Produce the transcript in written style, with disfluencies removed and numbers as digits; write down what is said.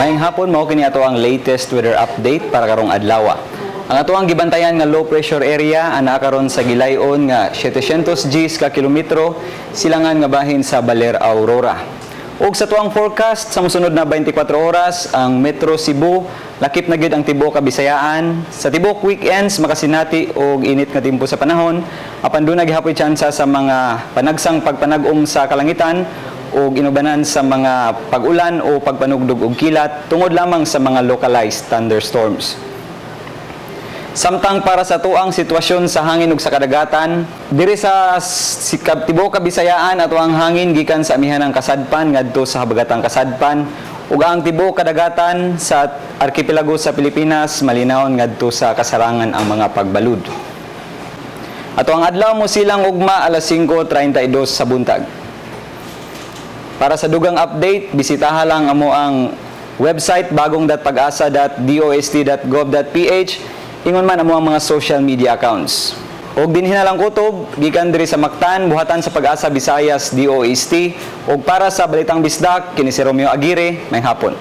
Maayong hapon, mao kini ato ang latest weather update para karong adlaw. Ang ato ang gibantayan nga low pressure area anaa karon sa gilayon nga 700 Gs ka kilometro silangan nga bahin sa Baler, Aurora. Ug sa atuang forecast sa mosunod na 24 oras, ang Metro Cebu, lakip na gyud ang tibuok Kabisayaan. Sa tibuok weekends makasinati og init nga timpo sa panahon, apan duna gihapoy tsansa sa mga panagsang pagpanag-om sa kalangitan ug inubanan sa mga pag-ulan o pagpanugdog og kilat tungod lamang sa mga localized thunderstorms. Samtang para sa atuang sitwasyon sa hangin ug sa kadagatan, diri sa tibuok Kabisayaan, ato ang hangin gikan sa amihanang kasadpan ngadto sa habagatang kasadpan ug ang tibuok kadagatan sa arkipelago sa Pilipinas malinawon ngadto sa kasarangan ang mga pagbalud. Ato ang adlaw mo silang ugma alas 5:32 sa buntag. Para sa dugang update, bisitaha lang amo ang website bagong.pagasa.dost.gov.ph, ingon man amo ang mga social media accounts. Og dinhi na lang kutob gikan diri sa Mactan, buhatan sa Pag-asa Visayas DOST, ug para sa Balitang Bisdak, kini si Romeo Aguirre, maayong hapon.